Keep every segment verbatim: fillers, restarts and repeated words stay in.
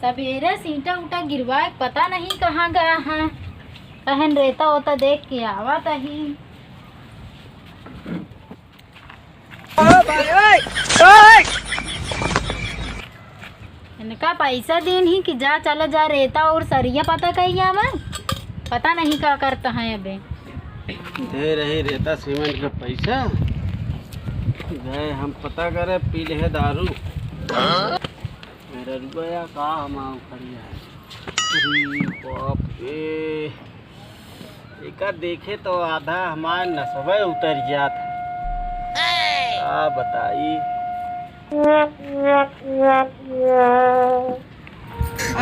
सबेरे से ईंटा उटा गिरवाए, पता नहीं कहाँ गया है। कहन रेता ओता देख के आवत ही। इनका पैसा दीन ही कि जा, चला जा, रेता और सरिया पता कही आवा, पता नहीं का करता है अबे। दे रही रेता सीमेंट का पैसा, गए हम पता करे, पी ले दारू। मेरा रुपया का हम आँव खड़ी है। अरे बाप रे, एका देखे तो आधा हमार नसवे उतर जात। का बताई।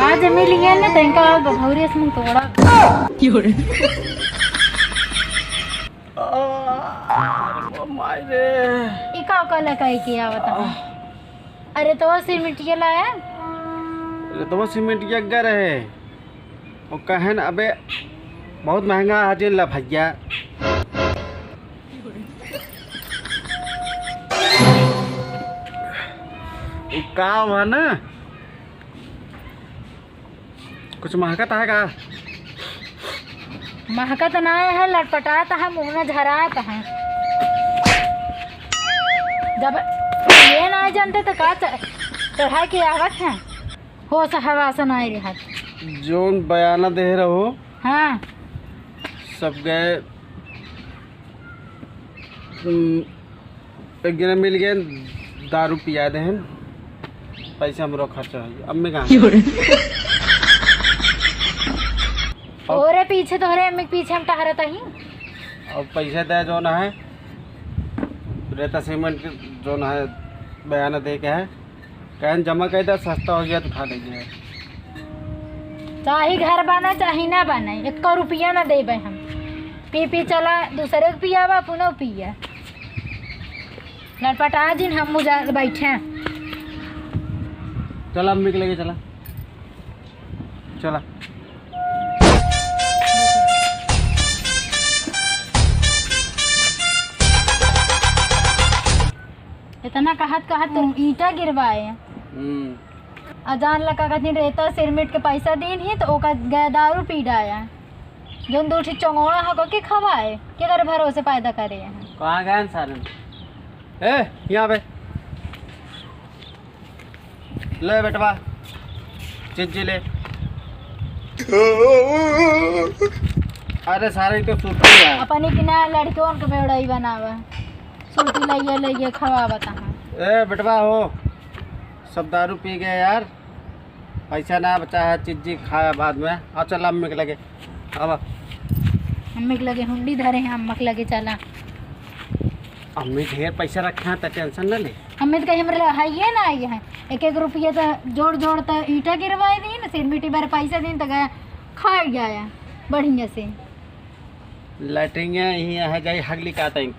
आज मिल गया ना, तंका गभौरे से मुंह तोड़ा। आ, अरे माई रे। ई का का लकाई के आवत है? अरे तो सिरमिटिया लाया? अरे तो सिरमिटिया गर है। वो कहन अबे बहुत महंगा है, जिन ला भैया। वो का हुआ ना, कुछ महकत है का? महकत ना है, लटपटात है, मुँह में झरात है। जब ये ना जानते तो का च-, चढ़ा के आवत है? होश हवास ना रहा। जोन बयाना दे रहो। हाँ। सब गए। हम्म, एक जने मिल गए, दारू पिया दे हैं, पैसा हमरो खर्चा हो गया। अम्मी कहाँ? क्यों रे? तोरे पीछे, तोरे अम्मी के पीछे हम टहरत ही। अब पैसा दे जो ना है, रेता सीमेंट के जो ना है, बयाना दे के है। कहन जमा कर दे, सस्ता हो गया तो उठा लेंगे। चाहे घर बना, चाहे ना बना, एको रुपया ना देबे हम। पी पी चला, दूसरे के पियावा, अपनो पिया। लटपटा जिन, हम मुजा बैठे। चला, अम्मी के लगे चला। चला। इतना कहत कहत तुम ईंटा गिरवाए। हम्म। आ जान लगा कहती रेता सिरमिट के पैसा दीन ही तो ओका गए दारू पी डाया। जोन दू ठे चंगोड़ा हको के खवाए, के कर भरोसे पैदा करे हैं। कहाँ गए सारे? ए, यहाँ पे। ले बेटवा, चिज्जी ले। अरे सारे तो सूती है। अपने की ना लड़कियों के बेवड़ाई बनावा। सूती लइए, लइए, खवावा तहाँ। ए बेटवा हो, सब दारू पी गए यार। पैसा ना बचा है, चिज्जी खाया बाद में। आ चल अम्मी के लगे, अब अम्मी के लगे हुंडी धरे हैं, अम्मा के लगे चला। अम्मी ढेर पैसा रखे हैं, तो टेंशन ना ले। अम्मी तो कहीं हमरे लगे है ये ना आई है, एक एक रुपया तो जोड़ जोड़ तो ईंटा गिरवाए दी ना, सिरमिटी बार पैसा दी तो गया खा गया है बढ़िया से। लैट्रिन यही है, जाई हगली काटें।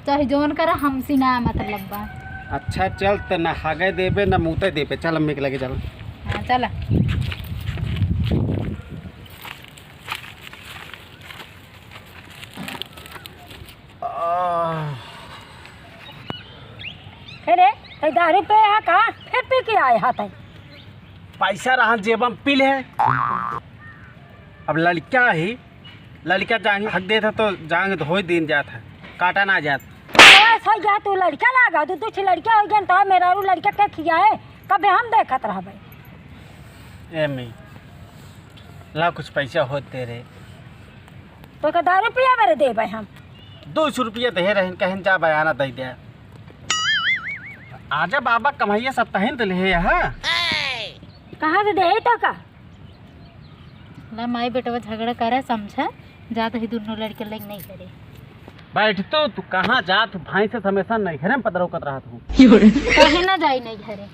चाहे जौन करा, हमसे ना मतलब बा। अच्छा चल, त ना हगे देबे, ना मूते देबे। चल, अम्मी के लगे चल। हाँ, चला। आह। अरे, तै दारू पे आ का? फिर पी के आए हा तै? पैसा रहा जेब में, पी ले। अब लड़का ही, लड़का जांग हक देत है तो जांग धोई दिन जात है, काटा ना जात। अरे सही है, तू लड़का लागा, तू, तू लड़का हो गया तो मेरा रू लड़का के खिया है, कबे हम देखत रहबे। ए मी, ला कुछ पैसा होते रे। तो का दारू पिया मेरे देबे हम? दो सौ रुपया दे रहन, कहन जा बयाना दे दे। आजा बाबा कमाइया सब तहिन तो ले यहाँ। कहाँ से दे तो का? ला माई बेटवा झगड़ा करे, समझा, जात ही दुनो लड़के लेके नहीं घरे। बैठ तो, तू कहाँ जात हूँ? भाई से हमेशा नहीं घरे में पतरौकत रहत हूँ। काहे ना जाई नहीं घरे?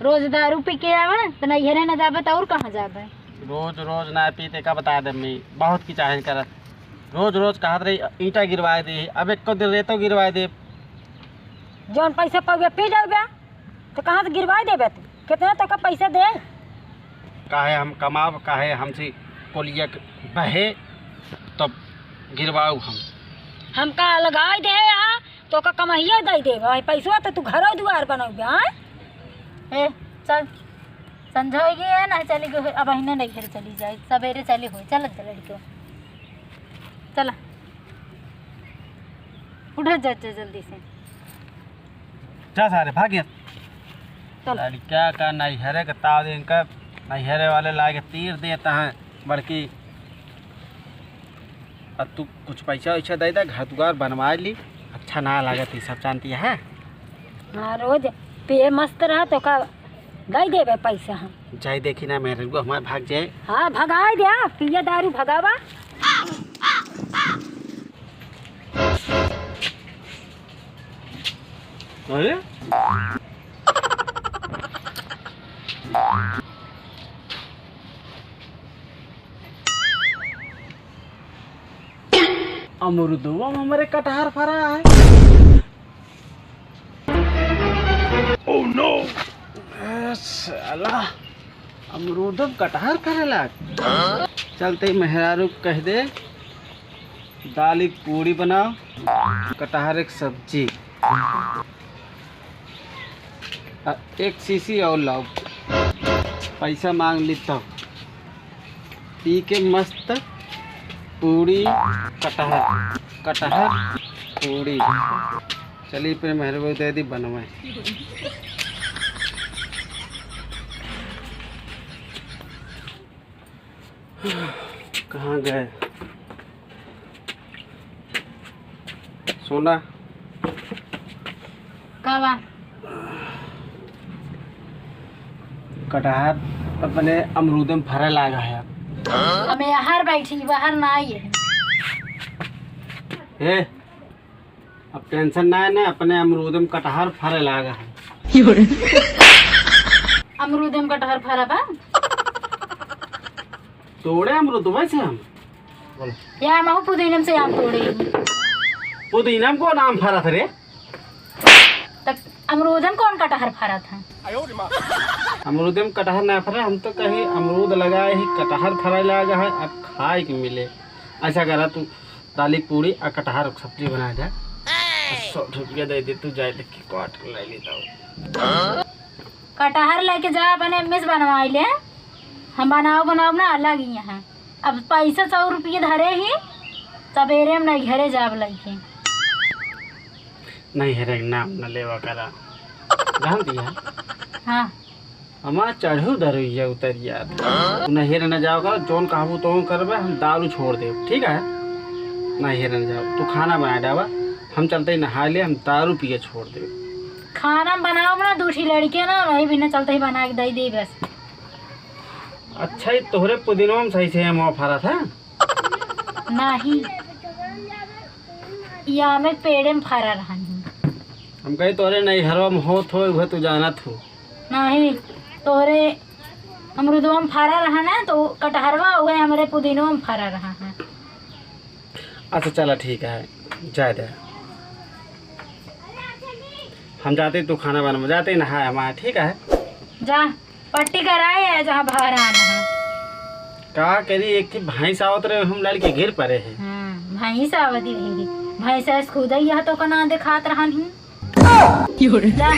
रोज दारू पी के आवे, तो नहीं घरे ना जाबे, तो और कहाँ जाबे? रोज, रोज ना पी, ते का बता दे, मी बहुत की चाहन करत। रोज, रोज कहत रही, ईंटा गिरवाए दे, अब एको दिन रेतो गिरवाए दे। जौन पैसा पावे, पी जाओगे। तो कहाँ से गिरवाई देबे तू? कितना तोका पैसा दे? काहे हम कमाब, काहे हमसे कोलिया के बहे, तब गिरवाऊ हम। हमका लगाई दे यहाँ, तोका कमाइया दे देबे। भाई, पैसवा तो तू घरो दुआर बनौबे, हाँ? ए, चल, संझा होइ गई है ना, चली गई, अब अहिने नैहर चली जाए, सबेरे चली होई। चल, चल लड़कियों, चला, उठा जा, जा जल्दी से। जा सारे, भाग यहाँ। चल। लड़का का नैहरे का ताव दे, इनका नैहरे वाले लाके तीर देता है बड़की। अब तू कुछ पैसा वैसा दे दे, घर दुआर बनवा ली, अच्छा ना लागत ई सब, जानती है। हाँ, रोज पिए मस्त रहा तो का दे देबे पैसा हम। जाए देखी ना मेहररुआ हमार भाग जाए। हाँ, भगाए दे, पिए दारू भगावा। अरे, अमरुदवा में हमरे कटहर फरा है। Oh no! ए, साला, अमरुदवा में कटहर फरे लाग। चलते ही मेहरारू कह दे, दाल एक पूड़ी बनाओ, कटहर एक सब्जी। आ, एक शीशी और लाओ, पैसा मांग ली तब। पी के मस्त पूड़ी, कटहर, कटहर, पूड़ी। चली पे मेहरबू दे दी बनवे। कहाँ गए सोना? का बा? कटहर अपने अमरूदे में फरे लागा है। हम यहाँ बैठी, बाहर ना आई है। ए, अब tension ना है ना, अपने अमरूद में कटहर फरे लागा है। अमरूद में कटहर फरा बा? तोड़े अमरूद वैसे हम। बोलो। या महू पुदीनम से आम तोड़े। पुदीनम कौन आम फरत रे? तब अमरूदम कौन कटहर फरत है? अमरूदम कटहर ना फरे, हम तो कही अमरूद लगाए ही कटहर फरे लागा है, अब खाए के मिले। ऐसा करा तू दाली पूड़ी आ कटहर के सब्जी बना दे। सौ रुपया दे दे, तू जाए लेके काट के ले लेता हूँ। कटहर लेके जा, अपने अम्मी से बनवाई ले। हम बनाओ बनाओ ना अलग ही यहाँ। अब पैसा सौ रुपये धरे ही, सबेरे में नहीं घरे जाब लइके। नहीं हेरे नाम न लेवा करा। जान दिया? हाँ। हमार चढ़ू दरुइया उतर जात। तू नैहर न जाओ कर, जौन कहबू तौन करबे, हम दारू छोड़ देब, ठीक है? नैहर न जाओ, तू खाना बना डावा, हम चलते ही नहा ले, हम दारू पिए छोड़ देब। खाना बनाओ ना, दू ठी लड़के ना, वही बिना चलते ही बना के दे दे बस। अच्छा, ये तोहरे पुदीनवा में सही से हम फरा था? नहीं, ये आमे पेड़े में फरा रहन। हम कही तोहरे नैहरवा में होत हो, वह तू जानत हो। नहीं, तोहरे अमरुदवा में फरा रहा ना, तो कटहरवा हुए हमरे पुदीनवा में फरा रहा है। अच्छा चला ठीक है, जाए दे। हम जाते, तू खाना बना, जाते ही नहाए हमारे, ठीक है? जा, पट्टी कराए है जहाँ बाहर आना है। का करी, एक ठे भैंस आवत रहे, हम लड़ के गिर पड़े हैं। हाँ, भैंस आवत ही रहेगी। भैंस ऐस खुदा ही यहाँ तो का ना दिखात रहन ही। जा।